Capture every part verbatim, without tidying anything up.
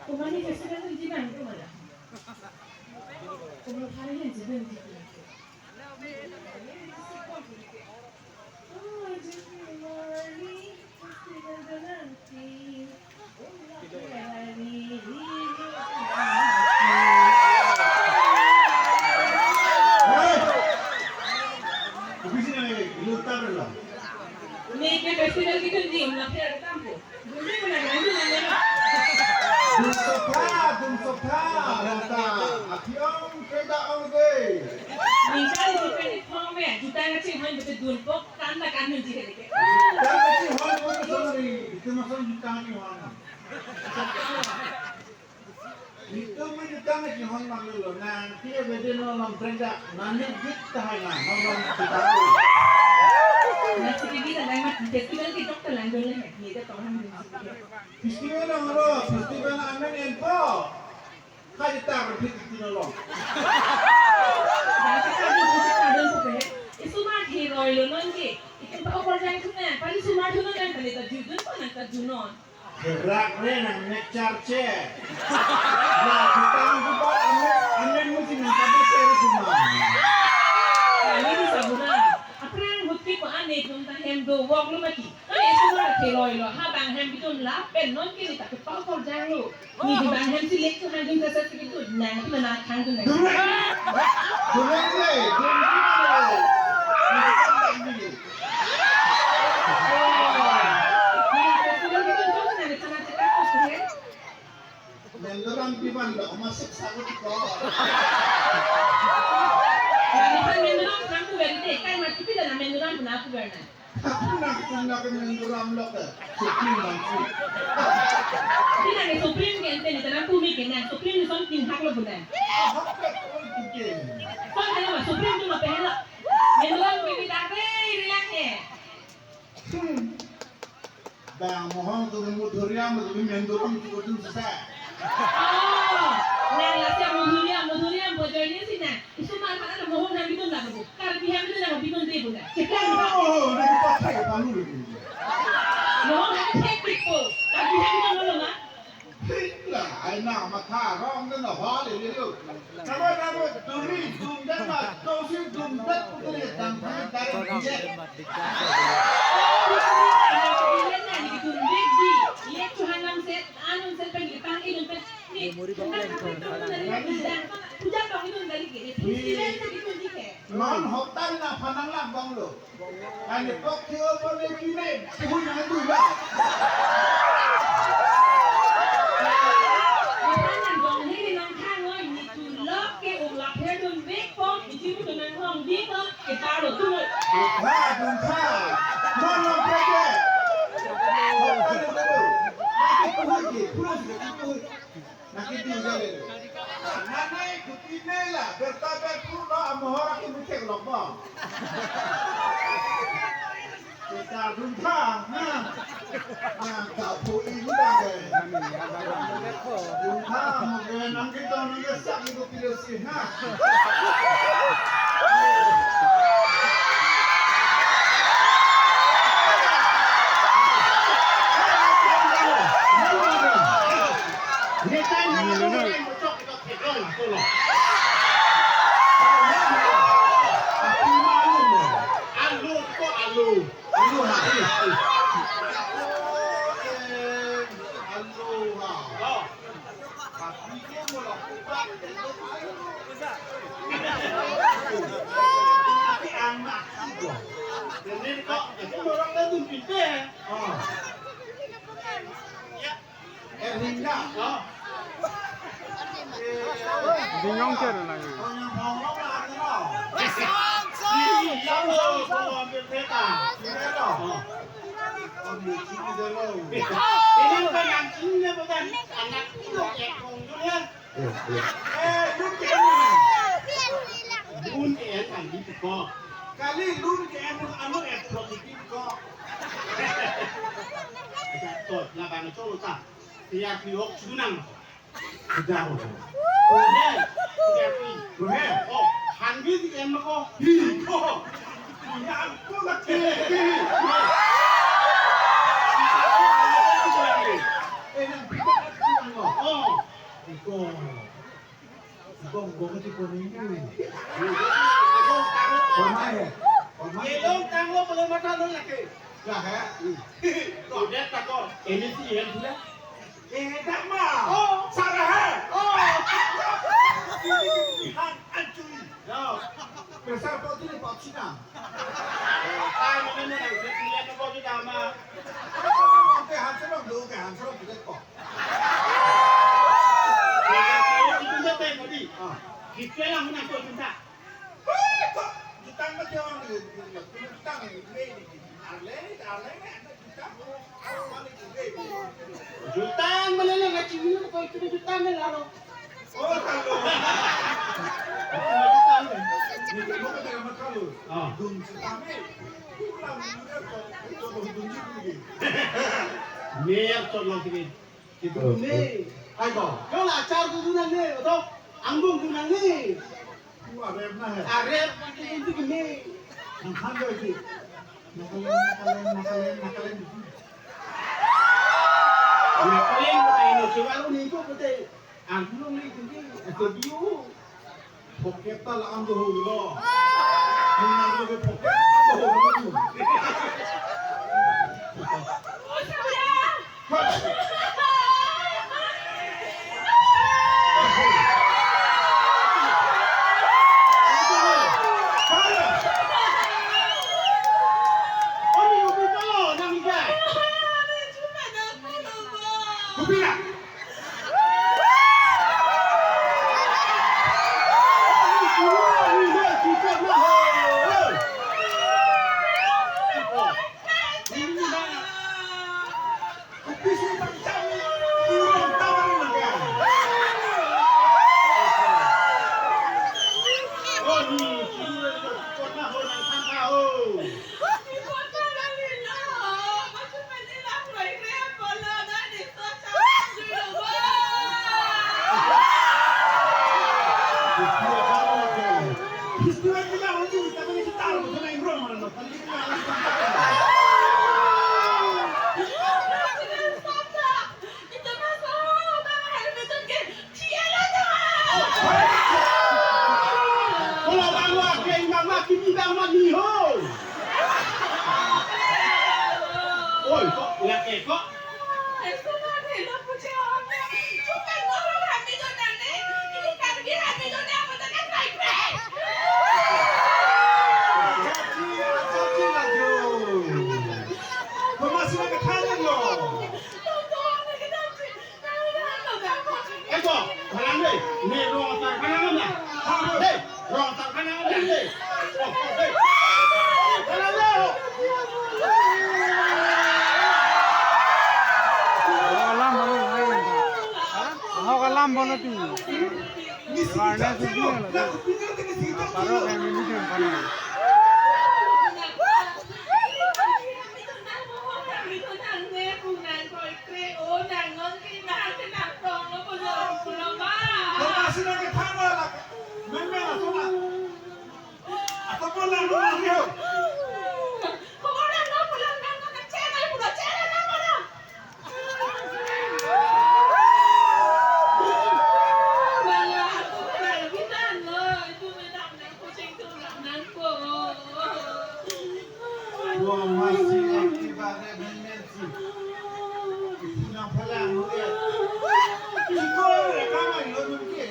Kumani festival ni jiban kumana. Kumlo hari hen jiban jiban. Hey! Office na, eh, ilu tar la. Neke festival kitu di, umlapher tampo. Dun di puna, dun di puna. Dun sotha, dun sotha, rata. Apiong keda ong de. Ningkan itu kan di pom eh, juta ngacing han betul dun pok, kan tak kan menjadi. Juta ngacing han pok, sorry. Itu masuk juta ngacing han. Itu pun juta ngacing han mang lo. Nang, kira bede no lam trenda. Nang ni jit tahai na, no lam juta. Nang sigi na nang mat festival ke jok talang dun le. Ni de tong han dun. Festival ang ro, festival amen enpo. Kaji tar phit itin along. Bang kita dun, kita dun ko pe. Isu ma hi roi lo non ke. Itin pa okor jang thuna, pali sumar thuna nang pali ta judun pa nang ta junon. Gerak re nang nek charche. La kitang kubat amen, amen musi nang ta beter sumar. Kali di sabuna. Aprang hutki ko ane tum ta hem do wok lo maki. Ane sumar the roi lo. Ha bang hem bidun lapen non ke ni ta kepau okor jang lo. Ni di bang hem si lek tu han dun sasat si tu nang tu na khang tu nang. Durek. Durek le, durek le. Ni tu tu tu tu na ni khana cekak tu tu he. Mendoram piman do masuk sabu tu ko. Nang ipan mendoram khang tu beri de kai mati pila na mendoram puna aku berna. Aku nang, nang ke menduram lok ke. Supreme bangsi. Ini nang Supreme ke ente ni tanam pumi ke nang Supreme ni son tin hak lo bulan. Ahok ke koi tuke. Son hanya ma Supreme tu ma pehla. Menduram ke bidang re rilang he. Hmm. Bang mohong tu mudhuriam tu menduram tu tu sesa. Oh, nang lasi mudhuriam, mudhuriam bojoini sina. Isu mal mana mohong ham bidun lagu. Karbi ham bidun lagu bidun de bunda. Kita Oh, ini kita cek palu ini. Mohong ham cek pipo. Karbi ham bidun lagu ma. Hei, la, ai na matha rong dan hal ini lo. Nama nama duri dum dan ma dosi dum dan putri dan putri dari dia. Iya, Tuhan nam set, anu set pen, ipang idun pen. Memori box lain kong kalang. Non hotel na phanang lang bang lo. Ani pok thio pon le kine, kuhu yang tu ya. Phanang dong hini nang khang oi, ni tu lok ke ung lap he dun bek pok, ni jimu tu nang hong di ko, ke paro tu lo. Ha, dun kha. Non non preke. Hotel itu. Nanti kuhu di, kuhu di, kuhu. Naki tu jale. Nanai kuti nela, berta berpur lo amohor aki mutek lok bom. Kita dun tha, ha. Ha, tak pu ini dah deh. Dun tha, mau ke nang kita nang ke sak itu pilih si, ha. Alu ko alu. Alu ha. Alu ha. Tapi ke molok kupat, tapi anak itu. Jadi kok, itu orang dah tuh pintar. Oh. Ya. Eh, Rinda. Oh. Bingung ke na lagi. Oh, yang bawang lah, ano? Iya, lo, kalau ambil kereta. Kereta. Oh. Ambil sini dulu. Ini kan yang ini bukan anak itu, ya, Kong Jun, ya. Eh, lun ke en. Lun ke en kan di ko. Kali lun ke en anu et property ko. Tot, labang cholo ta. Tiap liok sunang. Sudah ko. Oke. Tiap li. Oke. Oh, hanbi di en ko. Hi ko. Yang ko lagi. Eh, yang bikin ko. Oh. Korma hai. Korma hai. Elong tanglo boleh mata lo lagi. Lah hai. Lo dia takut. Ini si yang pula. Eh, dak ma. Oh. Sarah hai. Oh. Han anjui. Ya. Pressure pot ini pot Cina. Hai, mana mana. Dia punya apa kita ma. Oke, han serong dulu, oke, han serong kita kok. Kita tengok di. Ah. Kita lah menang kok kita. Jutang mati orang ni, jutang ni, ni, ni. Arle, arle, ni, jutang. Jutang mana ni, ngaji ni, kau itu jutang ni, lalu. Oh, kalau. Jutang ni. Ni, kamu kata kamu kalau. Ah. Dun jutang ni. Pulang, pulang, pulang, pulang, pulang, pulang. Ni yang contoh sini. Itu ni. Ayo. Kalau acar tu tu ni, atau anggung tu ni. Wah, rem na hai. Arep itu itu gini. Nang khan do itu. Nakalan, nakalan, nakalan, nakalan. Nakalan, nakalan, coba lu ni itu putih. Anggung ni itu ni. Itu biu. Pocket ta la-an dohor lo. Nang lo ke pocket ta dohor lo. Kupira? Kalau bang wak, yang bang wak, kimi bang wak ni ho. Oi, kok, lek, eh, kok. Eko, halang dei. Ne rong asar halang na. Dei, rong asar halang na dei. Oh, oh, dei. Halang dei. Alam, alam, alam. Ahok alam bono ti. Awareness itu na. Parok yang ini dia, parok. Wah, masih aktif ada menmensi. Ibu nang pala mulia. Chikor rekaman lo nungke.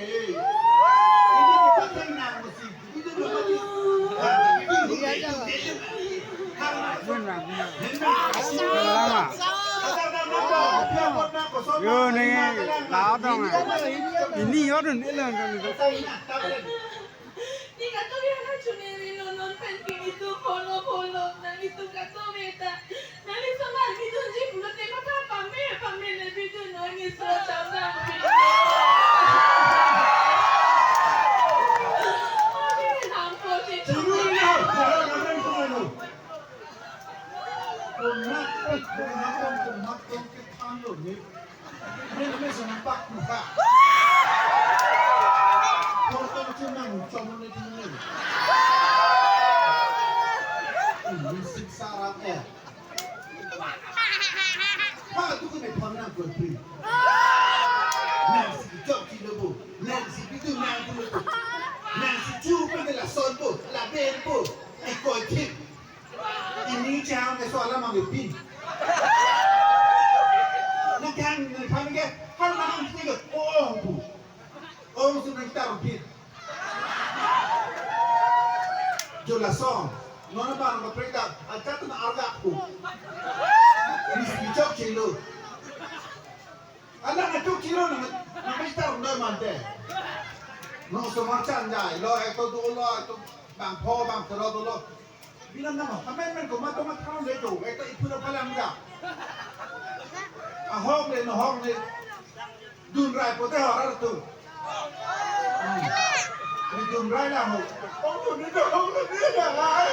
Ini kita tenang mesti. Itu lo mati. Lama. Yo, ne, lao dong, ah. Ini yo dun, ilang dong, ilang. Ni katovi hana chuniri lo non pen ke itum polo polo nang itum katovi ta. Nang itum nang itum ji pulote maka pame pame ne bidun non itum cham dam. Odi hampo ti cham dam. Konak, konak, konak, konak, konak, konak, konak, konak, Mene mene sa nampak muka. Porto na cuma cuma ni ni. Ini siksa ram eh. Ha tu kena pernah buat pri. Nang si jok si lobo, nang si itu nang pun lobo. Chu pen ke lason po, laben po, ikoi thip. Ini chang ke so alam ang pin. Nang kang nang kang ke, hal nang kang ke, oh po. Ong si nang tar pin. Jo lason, non abang kaprek dak, ajat na arga po. Mis bichok chilo. Alang atuk chilo nang, nang Mister Roy mante. Nang osomar chan jai, lo ekto dolo, ekto bangpho, bangthrok dolo. Bilang nama, amendment komat komat thrang le jo, ekto ipura palang ja. Ahok le, nohok le. Dun rai pote horar tu. Hmm. Ni dun rai la ho. Oh, ni dun, oh, ni dun, ai.